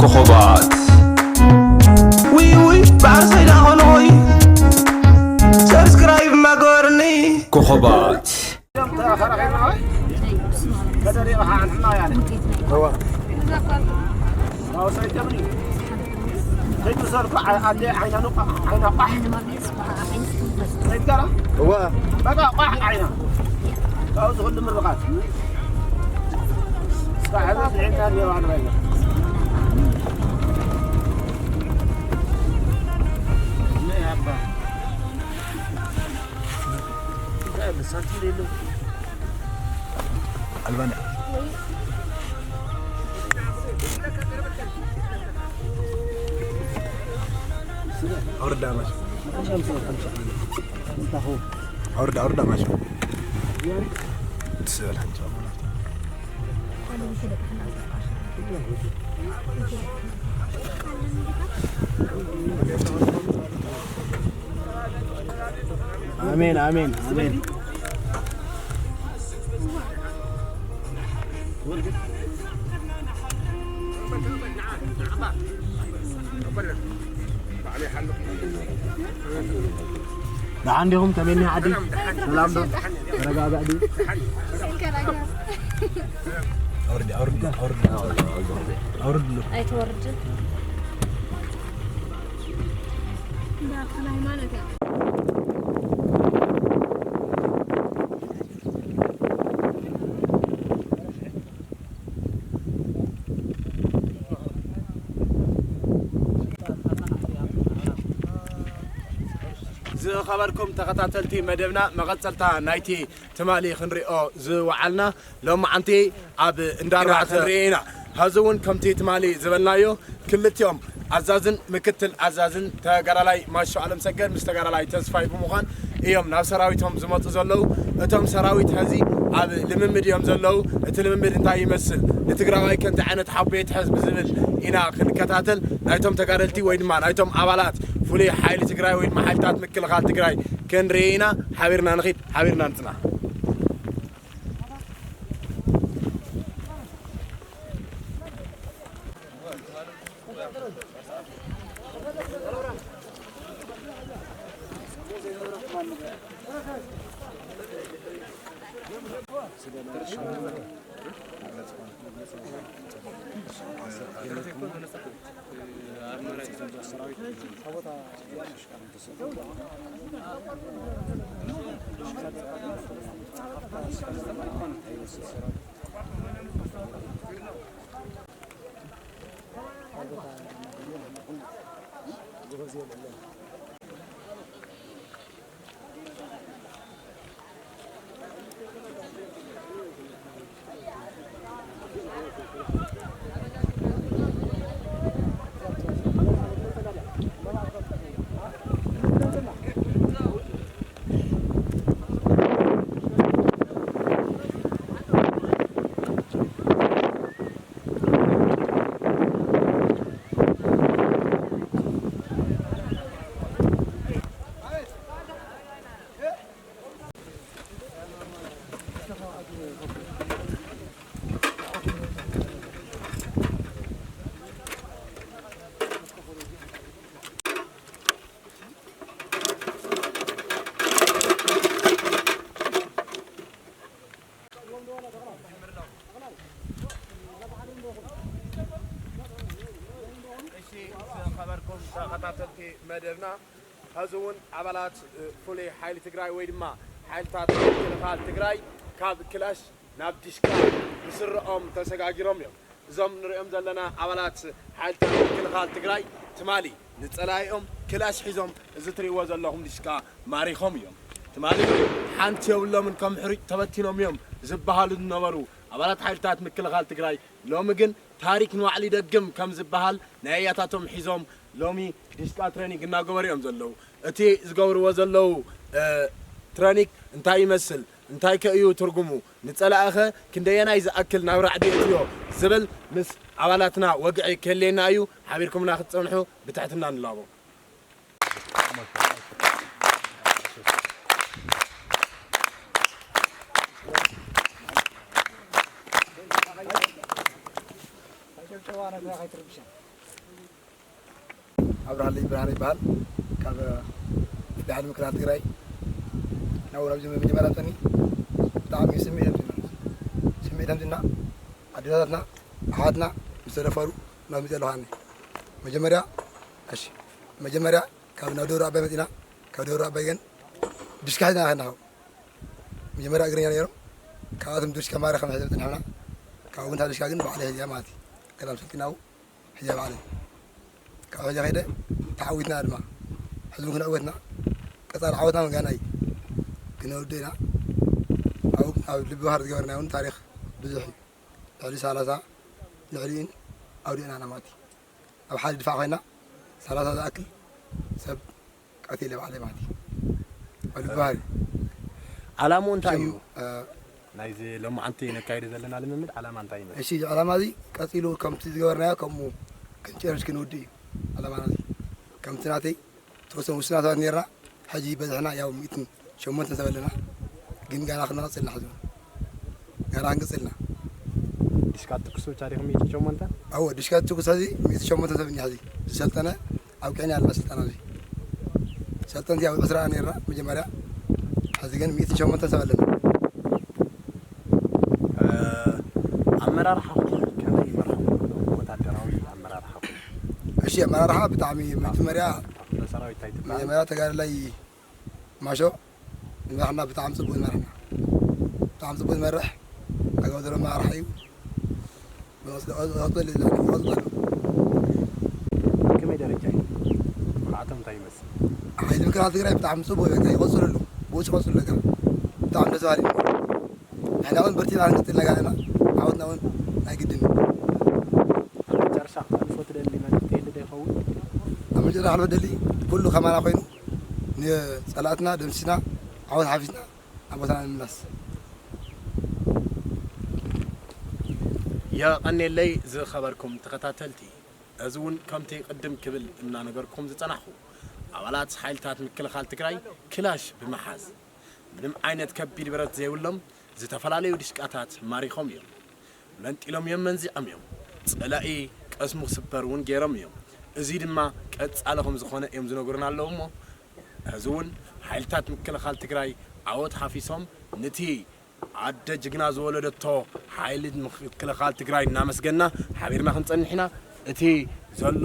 ኮኾባት ውይ ውይ በዓል ሰይዳ ኾንኾይ ሰብስክራይብ ማገበርኒ ኮኾባት እዋ በቃ ቋሕ ዓይና ካብዚ ኩሉ ምርቃት እስካዕ ሕዚ ስዒድና እኒኦ ኣልባይና ኣልባና ኣውርዳ ማሽ ኣውርዳ ኣውርዳ ማሽ ትስበል ሓንቲ ኣሜን ኣሜን ኣሜን ደሓን ዲኹም? ከመይ እኒሀ ዓዲ? ሰላም ዶ? ተረጋግዕ ድዩ? ኣውርድ፣ ኣውርድ፣ ኣውርድ፣ ኣውርድ። ኣይትወርድን። ዝኸበርኩም ተኸታተልቲ መደብና መቐፀልታ ናይቲ ትማሊ ክንሪኦ ዝወዓልና ሎማዓንቲ ኣብ እንዳ ኣርባዕተ ክንርኢ ኢና። ሐዚ እውን ከምቲ ትማሊ ዝበልናዮ ክልቲኦም ኣዛዝን ምክትል ኣዛዝን ተጋዳላይ ማሾ ኣለምሰገድ ምስ ተጋዳላይ ተስፋይ ብምዃን እዮም ናብ ሰራዊቶም ዝመፁ ዘለዉ። እቶም ሰራዊት ሐዚ ኣብ ልምምድ እዮም ዘለዉ። እቲ ልምምድ እንታይ ይመስል፣ ንትግራዋይ ከ እንታይ ዓይነት ሓቦ የትሕዝ ብዝብል ኢና ክንከታተል ናይቶም ተጋደልቲ ወይ ድማ ናይቶም ኣባላት ፍሉይ ሓይሊ ትግራይ ወይ ድማ ሓይልታት ምክልኻል ትግራይ ክንርኢ ኢና። ሓቢርና ንኺድ፣ ሓቢርና ንፅናሕ። እሺ ዝኸበርኩም ተኸታተልቲ መደብና፣ ሐዚ እውን ኣባላት ፍሉይ ሓይሊ ትግራይ ወይ ድማ ሓይልታት ምክልኻል ትግራይ ካብ ክላሽ ናብ ዲሽቃ ብስረኦም ተሰጋጊሮም እዮም። እዞም ንሪኦም ዘለና ኣባላት ሓይልታት ምክልኻል ትግራይ ትማሊ ንፀላኢኦም ክላሽ ሒዞም እዚ ትሪእዎ ዘለኹም ዲሽቃ ማሪኾም እዮም። ትማሊ ሓንቲ የብሎምን ከም ሕሩጭ ተበቲኖም እዮም ዝበሃሉ ዝነበሩ ኣባላት ሓይልታት ምክልኻል ትግራይ ሎሚ ግን ታሪክ ንባዕሉ ይደግም ከም ዝበሃል ናይ ኣያታቶም ሒዞም ሎሚ ዲሽቃ ትረኒግ እናገበሩ እዮም ዘለዉ። እቲ ዝገብርዎ ዘለዉ ትረኒግ እንታይ ይመስል? እንታይ ከ እዩ ትርጉሙ? ንጸላእኸ ክንደየናይ ዝኣክል ናብ ራዕዲ የእትዮ ዝብል ምስ ኣባላትና ወግዒ ክህልየና እዩ። ሓቢርኩምና ክትጸንሑ ብትሕትና ንላቦ። ኣብርሃለይ ብርሃነ ይበሃል። ካብ ፍሉይ ሓይሊ ምክልኻል ትግራይ ናብኡ ናብዚ መጀመርያ መፅኒ ብጣዕሚ ስምዒት ኣምፂኡና። ስምዒት ኣምፂኡና። ኣዴታትና ኣሕዋትና ምስ ተደፈሩ ናብ ምፅእ ኣለኹ ኣነ። መጀመርያ እሺ፣ መጀመርያ ካብ ናብ ደብረ ኣባይ መፂና። ካብ ደብረ ኣባይ ግን ድሽካ ሒዝና ከድና። መጀመርያ እግርኛ ነይሮም። ካብኣቶም ድሽካ ማረ ከም ሕዘ ፅንሕና። ካብኡ ግን ታዲሽካ ግን ባዕለ ሕዝያ ማለት እዩ። ገዳም ሰልጢና ኣብኡ ሕዝያ ባዕለ። ካብ ሕዝያ ከይደ ተዓዊትና ድማ ሕዝቡ ክንዕወትና ቀፃሊ ዓወትና መጋናይ ክነወደ ኢና። ኣብኡ ኣብ ልቢ ባህር ዝገበርና እውን ታሪኽ ብዙሕ እዩ። ልዕሊ ሰላሳ ልዕሊኡን ኣውዲእና ኢና ማለት እዩ። ኣብ ሓደ ድፋዕ ኮይና ሰላሳ ዝኣክል ሰብ ቀቲለ ባዕለይ ማለት እዩ። ኣብ ልቢ ባህሪ። ዓላምኡ እንታይ እዩ? ሽም፣ እ፣ ናይዚ ሎማዓንቲ ነካይዶ ዘለና ልምምድ ዓላማ እንታይ ይመስል? እሺ፣ ዓላማ እዚ ቀፂሉ ከምቲ ዝገበርናዮ ከምኡ ክንጨርሽ ክንውድእ እዩ ዓላማና እዚ። ከምቲ ናተይ ተወሰኑ ውሱናት ሰባት ነይርና፣ ሕጂ በዝሕና ያው ሚእትን ሸሞንተን ሰብ ኣለና። ግን ጋና ክንቐፅልና ሕዚ እውን። ጋና ክንቅፅልና። ድሽካ ትኩስ ብቻ ዲኹም ሚእትን ሸሞንተ? ኣዎ፣ ድሽካ ትኩስ ሕዚ ሚእትን ሸሞንተ ሰብ እኛ ሕዚ ዝሰልጠነ ኣብቂዕና ኣለና ስልጠና እዚ። ሰልጠንቲ ኣብ ዕስራ ነይርና መጀመርያ። ሕዚ ግን ሚእትን ሸሞንተን ሰብ ኣለና። እ፣ ኣመራርሓኹም ከመይ ይመርሓኹም? ወታደራዊ ኣመራርሓኹም? እሺ፣ ኣመራርሓ ብጣዕሚ መጀመርያ፣ ኣፍለ ሰራዊት እንታይ ትበሃል? መጀመርያ ተጋዳላይ ማሾ ይመርሓና፣ ብጣዕሚ ፅቡቅ ይመርሓና። ብጣዕሚ ፅቡቅ ይመርሕ። ኣገባብ ዘለዎ ኣመራርሓ እዩ። ይቐፅል፣ ይቐፅል፣ ይቐፅል ኣሎ። ከመይ ደረጃ እዩ? ብቕዓቶም እንታይ ይመስል? ሓይሊ ምክልኻል ትግራይ ብጣዕሚ ፅቡቅ እዩ። በቃ ይቐፅለሉ። ብኡ ይቐፅሉ ነገር። ብጣዕሚ ደስ በሃሊ እዩ። ንሕና እውን በርቲዕና ክንቅፅል ነገር ኣለና። ዓወትና እውን ናይ ግድን እዩ። ኣብ መጨረሻ ክተሕልፎ ትደሊ መልእኽቲ ይህሉ ዶ ይኸውን? ኣብ መጨረሻ ክተሕልፎ ትደሊ ኩሉ ከማና ኮይኑ ንፀላእትና ደምሲስና ዓወት ሓፊዝና ናብ ቦታና ንምምላስ። የቐኔለይ ዝኸበርኩም ተኸታተልቲ፣ እዚ እውን ከምቲ ቅድም ክብል እናነገርኩም ዝጸናሕኩ፣ ኣባላት ሓይልታት ምክልኻል ትግራይ ክላሽ ብምሓዝ፣ ምንም ዓይነት ከቢድ ብረት ዘይብሎም ዝተፈላለዩ ድሽቃታት ማሪኾም እዮም። መንጢሎም እዮም፣ መንዚዖም እዮም። ጸላኢ ቀስሙ ክስበር እውን ገይሮም እዮም። እዚ ድማ ቀጻሊ ከም ዝኾነ እዮም ዝነግሩና ኣለዉ እሞ፣ ሕዚ እውን ሓይልታት ምክልኻል ትግራይ ዓወት ሓፊሶም ንቲ ኣደ ጅግና ዝወለደቶ ሓይሊ ምክልኻል ትግራይ እናመስገና ሓቢርና ክንጸንሕ ኢና። እቲ ዘሎ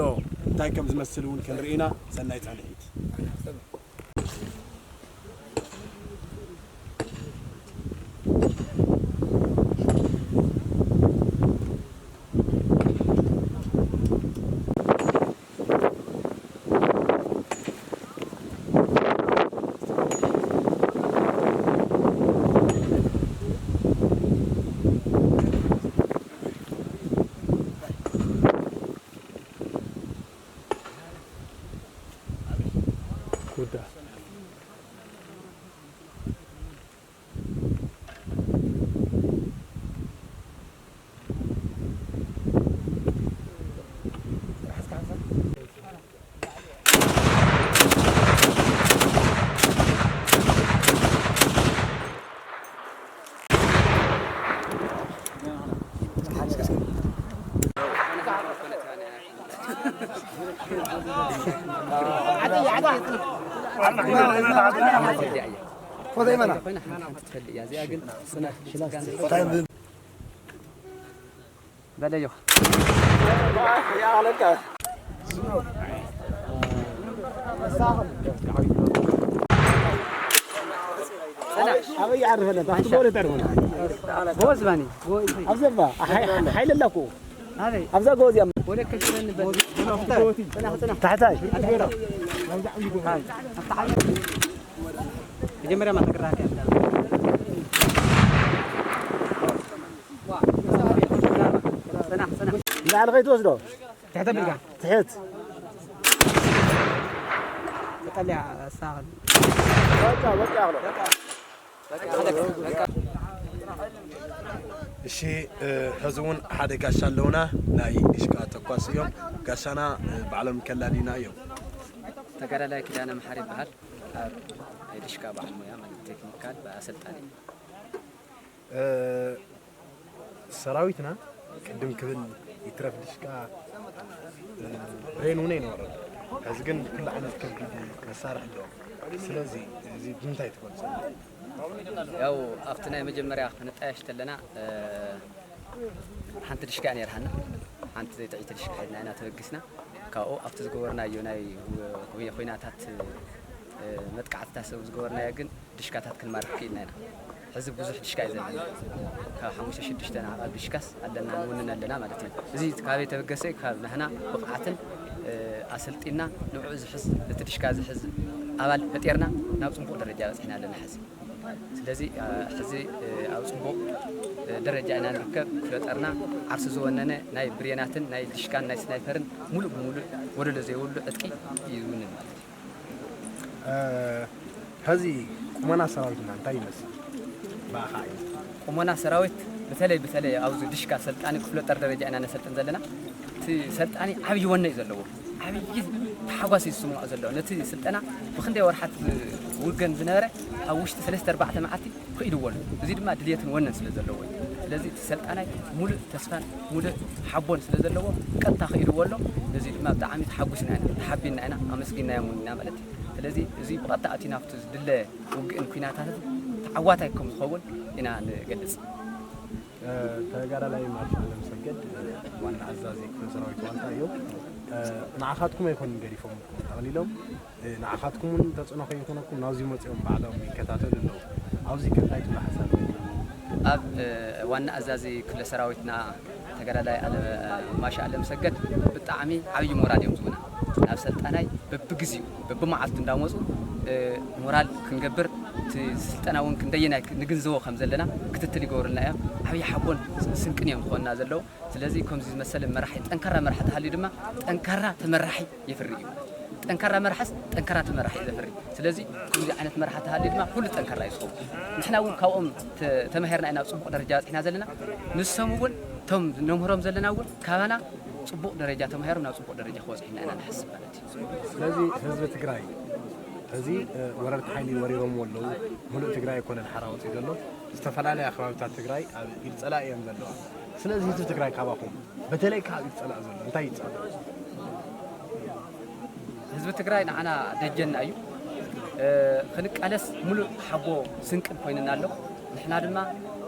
እንታይ ከም ዝመስል እውን ክንርኢ ኢና። ሰናይ ጻንሒት። በለዮ። ኣበይ ይዓርፈና? ታሕቲ ጎል ይተርፈና። ጎበዝ ባኒ። ኣብዛ እባ፣ ሓይ-፣ ሓይለ ኣላ እኮ። ኣበይ? ኣብዛ ጎበዝ እያ። ወደ ከሽረን በል። ታሕታይ። መጀመርያ ማተግራከ። ንላዕሊ ከይትወስዶ። ትሕተ ብልጋ። ትሕት። ቀጠልያ ኣስተኻኽል። በቃ፣ በቃ ይኣኽሎ። እሺ፣ እ፣ ሕዚ እውን ሓደ ጋሻ ኣለውና፣ ናይ ዲሽቃ ተኳሲ እዮም። ጋሻና፣ እ፣ ባዕሎም ከላልዩና እዮም። ተጋዳላይ ኪዳነ መሓሪ ይበሃል። ኣብ ናይ ዲሽቃ በዓል ሞያ ማለት ቴክኒካል ብኣሰልጣኒ። እ፣ ሰራዊትና ቅድም ክብል ይትረፍ ድሽቃ፣ እ፣ ብሬን እውን ኣይነበረን። ሕዚ ግን ኩሉ ዓይነት ከቢድ መሳርሒ ኣለዎ። ስለዚ እዚ ብምንታይ ትገልጾ? ያው ኣብቲ ናይ መጀመርያ ክንጣየሽ ተለና፣ እ፣ ሓንቲ ድሽቃ እያ ነይርሃና። ሓንቲ ዘይጥዕይቲ ድሽቃ ሒዝና ኢና ተበጊስና። ካብኡ ኣብቲ ዝገበርናዮ ናይ ኩ-፣ ኩናታት፣ እ፣ መጥቃዕትታት ሰብ ዝገበርናዮ ግን ድሽካታት ክንማርክ ክኢልና ኢና። ሕዚ ብዙሕ ድሽካ እዩ ዘለና። ካብ ሓሙሽተ ሽዱሽተ ንዓቐብ ድሽካስ ኣለና፣ ንውንን ኣለና ማለት እዩ። እዚ ካበይ ተበገሰ? ካብ ናህና ብቕዓትን፣ እ፣ ኣሰልጢና ንዕኡ ዝሕዝ፣ ነቲ ድሽካ ዝሕዝ ኣባል ፈጢርና ናብ ጽቡቕ ደረጃ በጺሕና ኣለና ሕዚ። ስለዚ፣ እ፣ ሕዚ፣ እ፣ ኣብ ጽቡቕ፣ እ፣ ደረጃ ኢና ንርከብ። ክፍለጠርና ዓርሱ ዝወነነ ናይ ብሬናትን ናይ ድሽካን ናይ ስናይፐርን ሙሉእ ብሙሉእ ጎደሎ ዘይብሉ ዕጥቂ ይውንን ማለት እዩ። እ፣ ሕዚ ቁመና ሰራዊትና እንታይ ይመስል? ብኣኻ እዩ። ቁመና ሰራዊት በተለይ በተለይ ኣብዚ ድሽካ ሰልጣኒ ክፍለጠር ደረጃ ኢና ነሰልጥን ዘለና። እቲ ሰልጣኒ ዓብዪ ወነ እዩ ዘለዎ። ዓብዪ ተሓጓስ እዩ ዝስምዖ ዘሎ። ነቲ ስልጠና ብክንደይ ወርሓት ዝውገን ዝነበረ ኣብ ውሽጢ ሰለስተ ኣርባዕተ መዓልቲ ክኢልዎ ኣሎ። እዚ ድማ ድልየትን ወነን ስለ ዘለዎ እዩ። ስለዚ እቲ ሰልጣናይ ሙሉእ ተስፋን ሙሉእ ሓቦን ስለ ዘለዎ ቀጥታ ክኢልዎ ኣሎ። ነዚ ድማ ብጣዕሚ ተሓጒስና ኢና፣ ተሓቢንና ኢና፣ ኣመስጊንናዮም እውን ኢና ማለት እዩ። ስለዚ እዚ ብቐጥታ ኣትዩ ናብቲ ዝድለ ውግእን ኲናታትን ተዓዋታይ ከም ዝኸውን ኢና ንገልጽ። እ፣ ተጋዳላይ ማርሻል ኣለምሰገድ፣ እ፣ ዋና ኣዛዚ ክፍለ ሰራዊት ዋልታ እዮም። እ፣ ንዓኻትኩም ኣይኮኑን ገዲፎምኩም፣ ጠቕሊሎም፣ እ፣ ንዓኻትኩም እውን ተጽዕኖ ከይኮነኩም ናብዚ መጺኦም ባዕሎም ይከታተሉ ኣለዉ። ኣብዚ ከ እንታይ ትብሉ ሓሳብ ኣለካ? ኣብ፣ እ፣ ዋና ኣዛዚ ክፍለ ሰራዊትና ተጋዳላይ ኣለ-፣ ማሻ ኣለምሰገድ ብጣዕሚ ዓብዪ ሞራል እዮም ዝህቡና። ናብ ሰልጣናይ በብግዚኡ በብመዓልቱ እንዳመፁ፣ እ፣ ሞራል ክንገብር፣ እቲ ስልጠና እውን ክንደየናይ ንግንዘቦ ከም ዘለና ክትትል ይገብሩልና እዮም። ዓብዪ ሓቦን ስንቅን እዮም ዝኾንና ዘለዉ። ስለዚ ከምዚ ዝመሰለ መራሒ፣ ጠንካራ መራሒ ተሃልዩ ድማ ጠንካራ ተመራሒ የፍሪ እዩ። ጠንካራ መራሕስ ጠንካራ ተመራሒ እዩ ዘፍሪ። ስለዚ ከምዚ ዓይነት መራሒ ተሃልዩ ድማ ኩሉ ጠንካራ እዩ ዝኸውን። ንሕና እውን ካብኦም ተ-፣ ተማሂርና ኢና ኣብ ጽቡቕ ደረጃ በጺሕና ዘለና። ንሶም እውን እቶም ነምህሮም ዘለና እውን ካባና ጽቡቕ ደረጃ ተማሂሮም ናብ ጽቡቕ ደረጃ ክበጽሑ ኢና ኢና ንሓስብ ማለት እዩ። ስለዚ ህዝቢ ትግራይ፣ እዚ፣ እ፣ ወረርቲ ሓይሊ ወሪሮምዎ ኣለዉ። ሙሉእ ትግራይ ኣይኮነን ሓራ ወፂኡ ዘሎ። ዝተፈላለያ ከባቢታት ትግራይ ኣብ ኢድ ፀላኢ እየን ዘለዋ። ስለዚ ህዝቢ ትግራይ ካባኹም፣ በተለይ ካብ ኢድ ፀላኢ ዘሎ እንታይ ይፃበ? ህዝቢ ትግራይ ንዓና ደጀንና እዩ። እ፣ ክንቃለስ ሙሉእ ሓቦ ስንቅን ኮይንና ኣሎ። ንሕና ድማ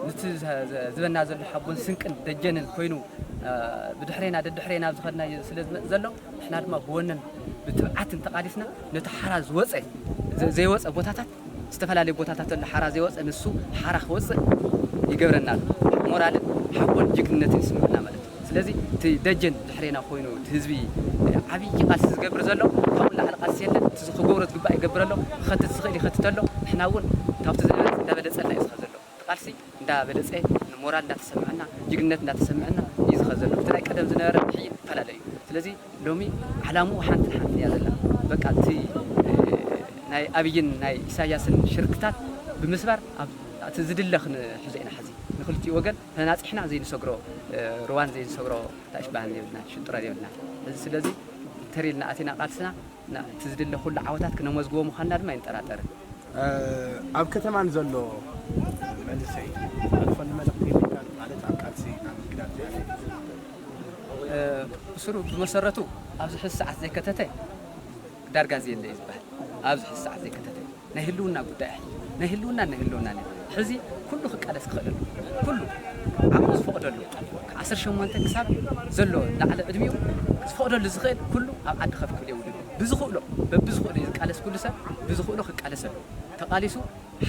ነቲ ዘ-፣ ዘ-፣ ዝበና ዘሎ ሓቦን ስንቅን ደጀንን ኮይኑ፣ እ፣ ብድሕሬና ደድሕሬና ኣብ ዝኸድናዮ ስለ ዝመጽእ ዘሎ፣ ንሕና ድማ ብወነን ብትብዓትን ተቓሊስና ነቲ ሓራ ዝወጸ፣ ዘ-፣ ዘይወጸ ቦታታት፣ ዝተፈላለዩ ቦታታት ዘሎ ሓራ ዘይወጸ፣ ንሱ ሓራ ክወጽእ ይገብረና ኣሎ። ሞራልን ሓቦን ጅግንነትን ይስምዐና ማለት እዩ። ስለዚ እቲ ደጀን ድሕሬና ኮይኑ እቲ ህዝቢ ዓብዪ ቃልሲ ዝገብር ዘሎ፣ ካብኡ ንላዕሊ ቃልሲ የለን። እቲ ክገብሮ ዝግባእ ይገብር ኣሎ፣ ክኸትት ዝኽእል ይኸትት ኣሎ። ንሕና እውን ካብቲ ዝነበረ እንዳበለጸልና እዩ ዝኸ ዘሎ። እቲ ቃልሲ እንዳበለጸ፣ ሞራል እንዳተሰምዐና፣ ጅግንነት እንዳተሰምዐና እዩ ዝኸ ዘሎ። እቲ ናይ ቀደም ዝነበረ ብሕጂ ይፈላለ እዩ። ስለዚ ሎሚ ዓላምኡ ሓንትን ሓንትን እያ ዘላ። በቃ እቲ፣ እ፣ ናይ ኣብይን ናይ ኢሳያስን ሽርክታት ብምስባር ኣብ፣ እቲ ዝድለ ክንሕዞ ኢና። ሕዚ ንክልቲኡ ወገን ተናጺሕና ዘይንሰግሮ፣ እ፣ ሩባን ዘይንሰግሮ ታሽባህን የብልና፣ ሽንጥሮር የብልና። እዚ ስለዚ ተሪልና ኣቲና ቃልስና ና-፣ እቲ ዝድለ ኩሉ ዓወታት ክነመዝግቦ ምዃንና ድማ ኣይንጠራጠርን። እ፣ ኣብ ከተማ ንዘሎ መንእሰይ ተሕልፈሉ መልእኽቲ የብልካን? ማለት ኣብ ቃልሲ ኣብ ምግዳል ዘሎ። እ፣ ብስሩ ብመሰረቱ ኣብዚ ሕዚ ሰዓት ዘይከተተ ዳርጋ ዘየለ እዩ ዝበሃል። ኣብዚ ሕዚ ሰዓት ዘይከተተ ናይ ህልውና ጉዳይ እዩ። ናይ ህልውና ናይ ህልውና እዩ። ሕዚ ኩሉ ክቃለስ ክኽእል ኣሎ። ኩሉ ዓቕሙ ዝፈቕደሉ ካብ ዓሰርተ ሸሞንተ ክሳብ ዘሎ ላዕሊ ዕድሚኡ ዝፈቕደሉ ዝኽእል ኩሉ ኣብ ዓዲ ከፍ ክብል የብሉን። ብዝኽእሎ በብዝኽእሎ እዩ ዝቃለስ። ኩሉ ሰብ ብዝኽእሎ ክቃለስ ኣሎ። ተቓሊሱ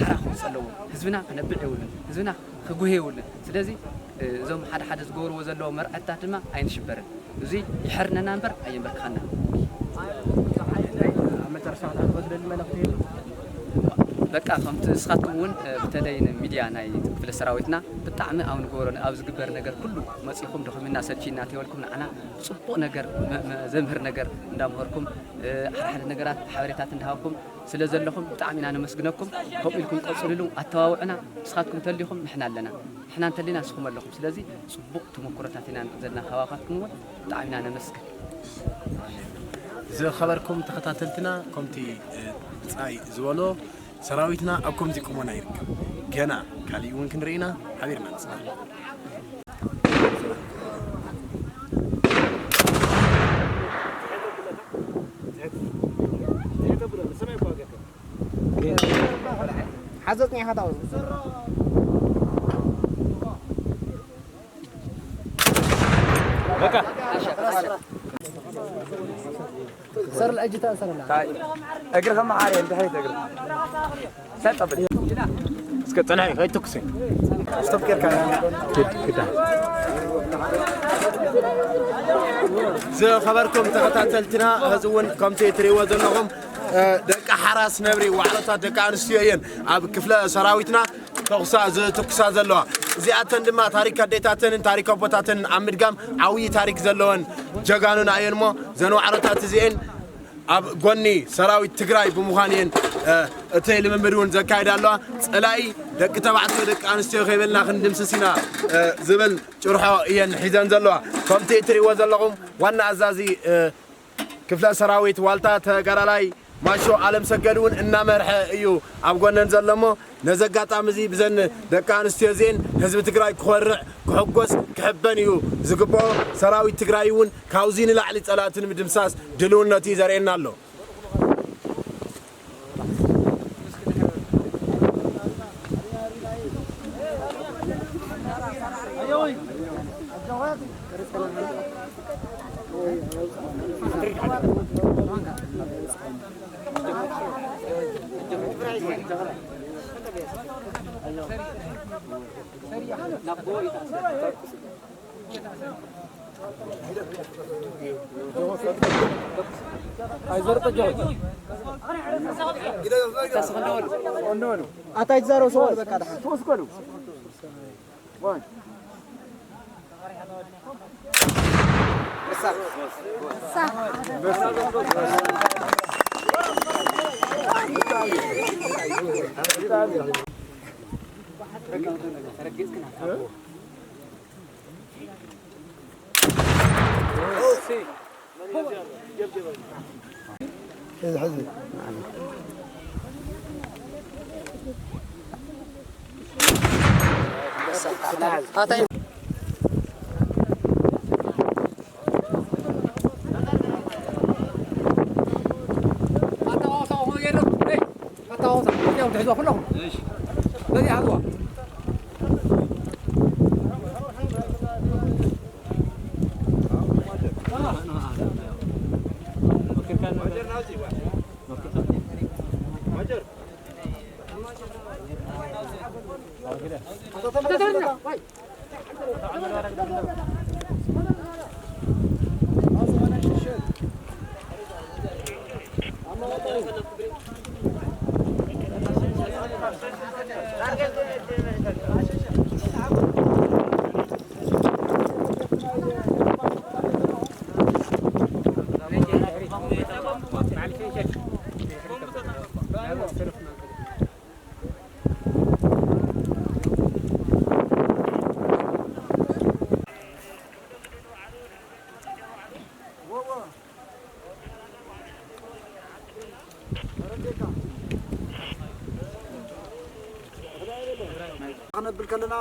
ሓራ ክወፅእ ኣለዎ። ህዝብና ክነብዕ የብሉን። ህዝብና ክጉህ የብሉን። ስለዚ፣ እ፣ እዞም ሓደ ሓደ ዝገብርዎ ዘለዉ መርዓታት ድማ ኣይንሽበርን። እዚ ይሕርነና እምበር ኣየንበርክኸና። ኣብ መጨረሻ ክትኣትዎ ዝደሊ መልእኽቲ የለን? በቃ ከምቲ ንስኻትኩም እውን፣ እ፣ በተለይ ንሚድያ ናይ ክፍለ ሰራዊትና ብጣዕሚ ኣብ ንገብሮ፣ ኣብ ዝግበር ነገር ኩሉ መፂኹም ደኺምና ሰልችና ተይበልኩም ንዓና ፅቡቕ ነገር መ-፣ መ-፣ ዘምህር ነገር እንዳምሃርኩም፣ እ፣ ሓደ ሓደ ነገራት ሓበሬታት እንዳሃብኩም ስለ ዘለኹም ብጣዕሚ ኢና ነመስግነኩም። ከምኡ ኢልኩም ቀፅልሉ፣ ኣተባብዑና። ንስኻትኩም ተሊኹም ንሕና ኣለና፣ ንሕና እንተሊና ንስኹም ኣለኹም። ስለዚ ፅቡቕ ተመኩሮታት ኢና ንርኢ ዘለና። ካባኻትኩም እውን ብጣዕሚ ኢና ነመስግን። ዝኸበርኩም ተኸታተልትና፣ ከምቲ፣ እ፣ ብጻይ ዝበሎ ሰራዊትና ኣብ ከምዚ ቁመና ይርከብ። ገና ካሊእ እውን ክንርኢ ኢና። ሓቢርና ንጽናሕ። ሓዞት ኒኻ ታው በቃ ሰር ለእጅ ተእሰርላ እግርኻ መሓሪ እንድሕሪት እግሪ ሰጠብል እስከ ጸንሒ ከይትኩሲ ስቶፕ ጌርካ ክዳ ክዳ ዝኸበርኩም ተኸታተልትና፣ ሕዚ እውን ከምቲ ትሪእዎ ዘለኹም ደቂ ሓራስ ነብሪ ዋዕሮታት ደቂ ኣንስትዮ እየን ኣብ ክፍለ ሰራዊትና ተኹሳ ዝትኩሳ ዘለዋ። እዚኣተን ድማ ታሪክ ኣዴታተንን ታሪክ ኣቦታተንን ኣብ ምድጋም ዓብዪ ታሪክ ዘለወን ጀጋኑና እየን እሞ፣ ዘን ዋዕሮታት እዚኤን ኣብ ጎኒ ሰራዊት ትግራይ ብምዃን እየን እቲ ልምምድ እውን ዘካይዳ ኣለዋ። ፀላኢ ደቂ ተባዕትዮ ደቂ ኣንስትዮ ከይበልና ክንድምስስ ኢና ዝብል ጭርሖ እየን ሒዘን ዘለዋ። ከምቲ እትሪእዎ ዘለኹም ዋና ኣዛዚ ክፍለ ሰራዊት ዋልታ ተጋዳላይ ማሾ ኣለም ሰገድ እውን እናመርሐ እዩ ኣብ ጎነን ዘሎ እሞ፣ ነዚ ኣጋጣሚ እዚ ብዘን ደቂ ኣንስትዮ እዚኤን ህዝቢ ትግራይ ክኾርዕ፣ ክሕጎስ፣ ክሕበን እዩ ዝግብኦ። ሰራዊት ትግራይ እውን ካብዚ ንላዕሊ ፀላእቲ ንምድምሳስ ድልውነቱ እዩ ዘርእየና ኣሎ። ኣታይ ትዛረቡ ሰው በቃ ደሓን ክነብል ከለና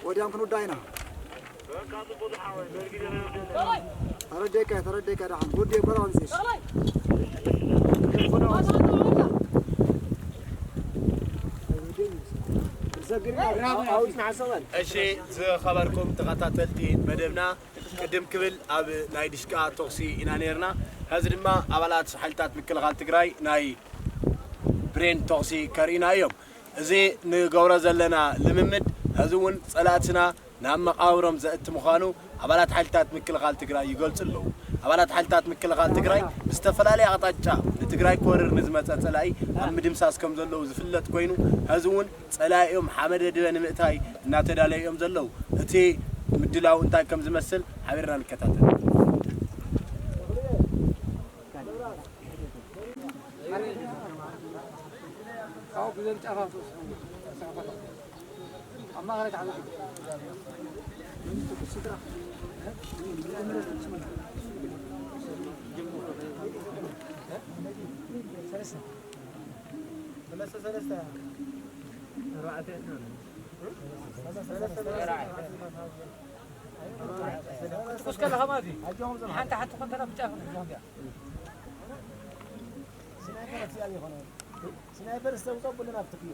ወዲያም ክንውዳ ኢና። ተረደይካ ተረደይካ ደሓን ጉድ የበራ ወንዚሽ እሺ ዝኸበርኩም ተኸታተልቲ መደብና ቅድም ክብል ኣብ ናይ ድሽቃ ተኹሲ ኢና ነርና። ሕዚ ድማ ኣባላት ሓይልታት ምክልኻል ትግራይ ናይ ብሬን ተኹሲ ከርእዩና እዮም። እዚ ንገብሮ ዘለና ልምምድ ሕዚ እውን ጸላእትና ናብ መቓብሮም ዘእቲ ምዃኑ ኣባላት ሓይልታት ምክልኻል ትግራይ ይገልጹ ኣለዉ። ኣባላት ሓይልታት ምክልኻል ትግራይ ብዝተፈላለየ ኣቕጣጫ ንትግራይ ክወርር ንዝመጸ ጸላኢ ኣብ ምድምሳስ ከም ዘለዉ ዝፍለጥ ኮይኑ፣ ሕዚ እውን ጸላኢኦም ሓመደ ድበ ንምእታይ እናተዳለዩ እዮም ዘለዉ። እቲ ምድላው እንታይ ከም ዝመስል ሓቢርና ንከታተል። ትኩስ ከለኻ ማለት እዩ። ሓንቲ ሓንቲ ኮንተራ ብጫ ክትሕዞም እያ። ስናይፐር እዚኣ ዘይኮነ ስናይፐር ዝተውፀ ብልና ኣብትክዮ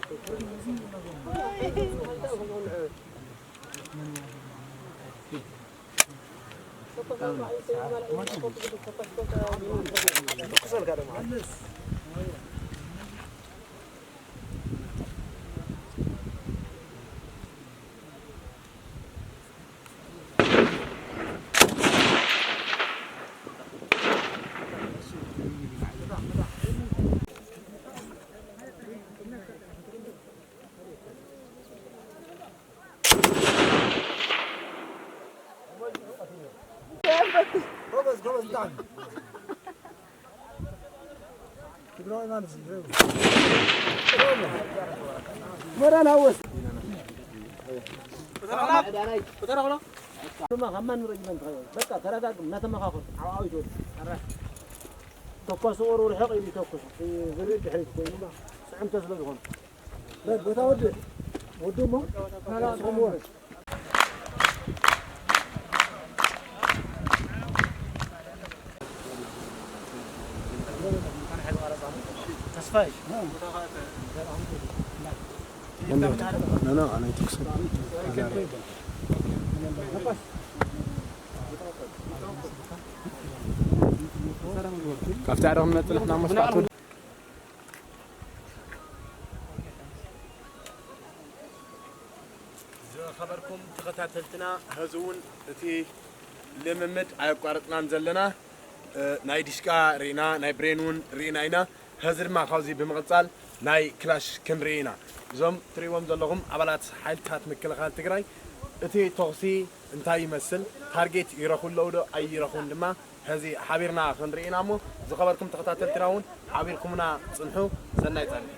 መራን ሃወስ ድማ ካብ ማንም ረጅመንት ትኸይድ። በቃ ተረጋግም፣ እናተመኻኸሩ ዓብዓው ይትወዱ። ተኳሲ ቁሩብ ርሕቕ ኢሉ ይተኩስ። ዝርኢ ድሕሪት ኮይኑ ጽዕንቶ ስለ ዝኾነ። በል ቦታ ወድእ። ወድእ እሞ ናላ ጽምወ። ተስፋይ። ካብቲ ኣረ ክንመጽእ ንሕና መስዋዕት ዝኸበርኩም ተኸታተልትና፣ ሀዚ እውን እቲ ልምምድ ኣየቋረጽናን ዘለና። እ፣ ናይ ዲሽቃ ርኢና፣ ናይ ብሬን እውን ርኢና ኢና። ሀዚ ድማ ካብዚ ብምቕጻል ናይ ክላሽ ክንርኢ ኢና። እዞም ትርእይዎም ዘለኹም ኣባላት ሓይልታት ምክልኻል ትግራይ እቲ ተኹሲ እንታይ ይመስል፣ ታርጌት ይረኽቡ ኣለዉ ዶ ኣይረኽቡን ድማ ሀዚ ሓቢርና ክንርኢ ኢና እሞ፣ ዝኸበርኩም ተኸታተልትና እውን ሓቢርኩምና ጽንሑ። ሰናይ ጻድቃን።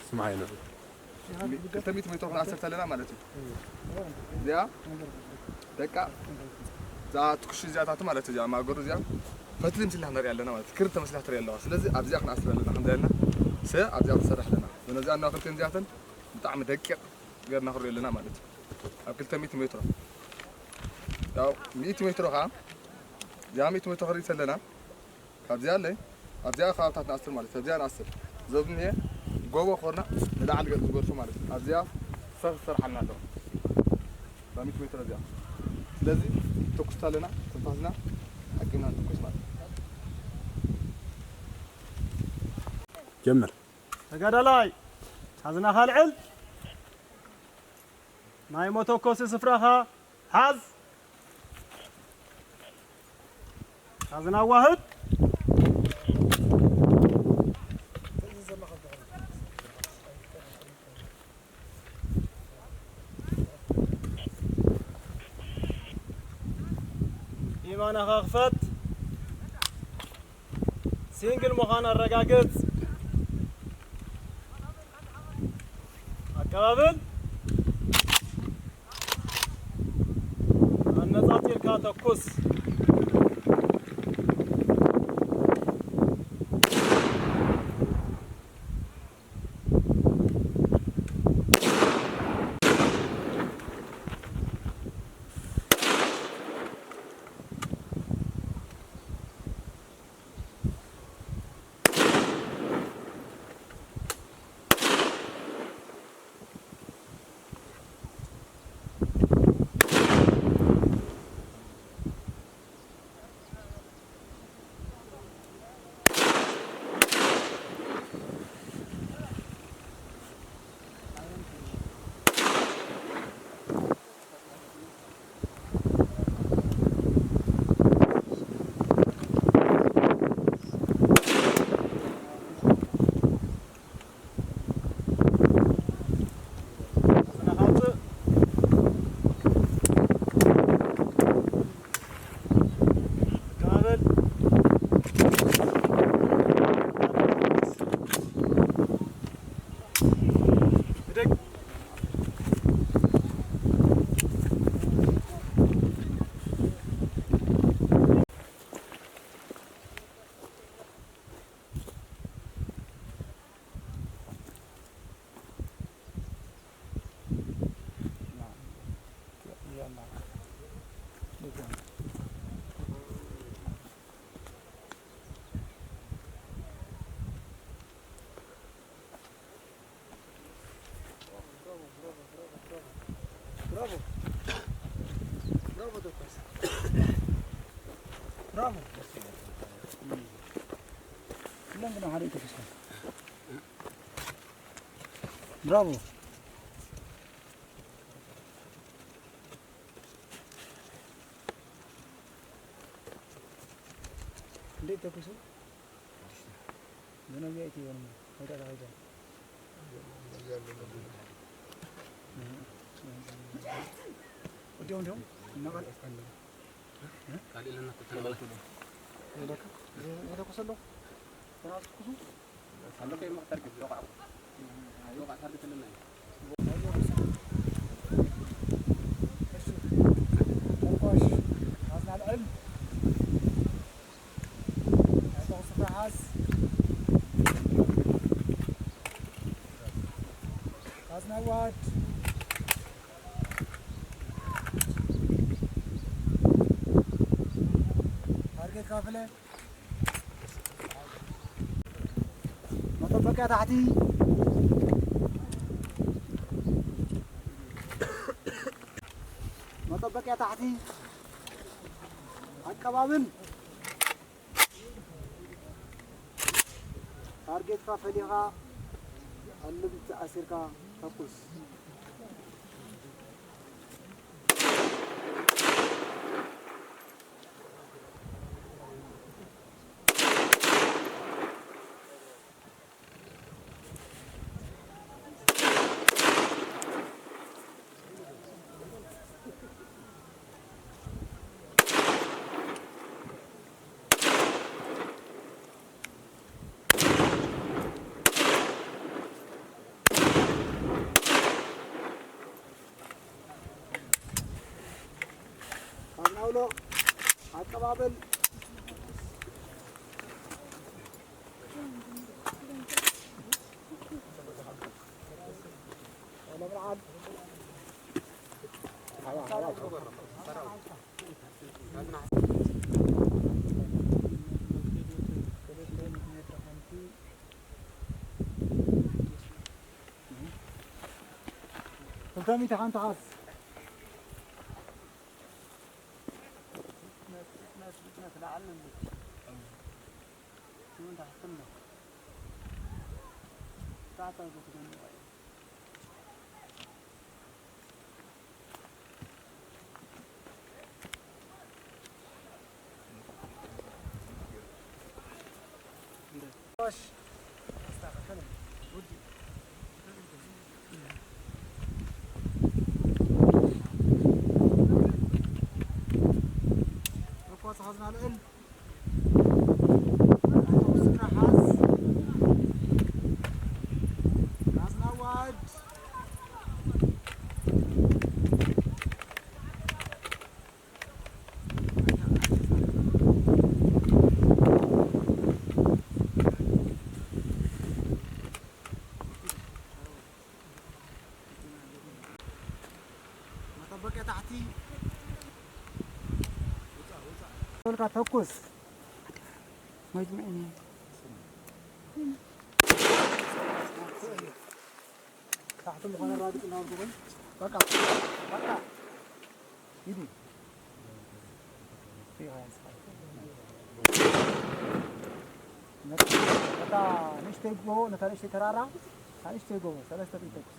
ስምዓይ ነው። ክልተ ሚእቲ ሜትሮ ክንኣስር ተለና ማለት እዩ። እዚኣ ደቃ እዛ ትኩሽ እዚኣታት ማለት እዩ። እዚኣ ማእገሩ እዚኣ ፈትሊ ምስላ ክንሪኣ ኣለና ማለት እዩ። ክርተ መስላ ትሪኣ ኣለዋ። ስለዚ ኣብዚኣ ክንኣስር ኣለና። ከምዚ ኣለና። ሰ ኣብዚኣ ክንሰርሕ ኣለና። ነዚኣ እና ክልቲን እዚኣተን ብጣዕሚ ደቂቕ ገርና ክንሪኦ ኣለና ማለት እዩ። ኣብ ክልተ ሚእቲ ሜትሮ። ያው ሚእቲ ሜትሮ ኸዓ እዚኣ ሚእቲ ሜትሮ ክንርኢ ተለና ካብዚኣ ኣለይ ኣብዚኣ ከባብታት ንኣስር ማለት እዩ። ኣብዚኣ ንኣስር። ዘብኒ ጎቦ ኮርና ንላዕሊ ገጽ ዝገድፎ ማለት እዩ። ኣብዚኣ ሰብ ዝሰርሓልና ኣለዎ። ኣርባዕሚእቲ ሜትር እዚኣ። ስለዚ ተኩስ ኣለና፣ ትንፋስና ሓቂና ንተኩስ ማለት እዩ። ጀምር። ተጋዳላይ፣ ሓዝናኻ ኣልዕል። ናይ መተኮሲ ስፍራኻ ሓዝ። ሓዝና ኣዋህድ። ኢማናኻ ክፈት። ሲንግል ምዃን ኣረጋግጽ። ኣቀባብል። ኣነጻጺርካ ተኩስ። Bravo. Bravo. Bravo, Doctor. Bravo. Kulang ka na hari ito, Bravo. Hindi, tapos, oh. Doon na, V I P, ano mo? May tatawag dyan. Hindi, hindi, hindi. Hindi, hindi, hindi. ካልእ ኣለና እኮ ተነበላ። የለካ? የለኩስ ኣለኹ። ተናስኩሱ? ኣለኩ የመኽተር ግን ሎቃዕ። ሎቃዕ ታርጌት ኣለና እዩ። እሺ። ተኳሽ። ሓዝና ልዕል። ናይ ተኹሲ ተሓዝ። ሓዝና ዋድ። ታርጌት ካፍለ። መጠበቂያ ታሕቲ። መጠበቂያ ታሕቲ። ኣቀባብል። ታርጌትካ ፈሊኻ፣ ኣልምቲ ኣሲርካ ተኩስ። ካብ ናውሎ ኣቀባበል ወለምልዓል። ከሚት ሓንቲ ሓዝ። ፍጥነት፣ ፍጥነት፣ ፍጥነት፣ ላዕሊ ንልቲ። ሽውን ታሕትን ነው። ታሕታ ጎትገን ነው። መጠበቂያ ታሕቲ። በልካ ተኩስ። መጅምዕኒ። ታሕቲ ምዃነ ራግጽ እናበልኩ ግን በቃ፣ በቃ። ሂዲ። ነታ ንእሽተይ ጎቦ፣ ነታ ንእሽተይ ተራራ፣ እታ ንእሽተይ ጎቦ ሰለስተ ጥይት ተኩስ።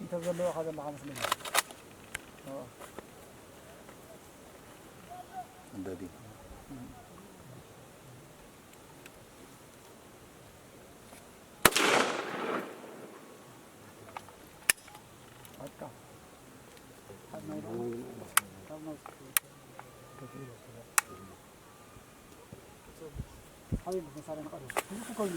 ኢንተብ ዘለዋኻ ዘለኻ መስለኒ። ኦ። እንደዲ። እም። በቃ። ካብ ናይ፣ ካብ ናይ፣ ሓይል መሳርያ ንቐርብ። ብዙሕ እኮ እዩ።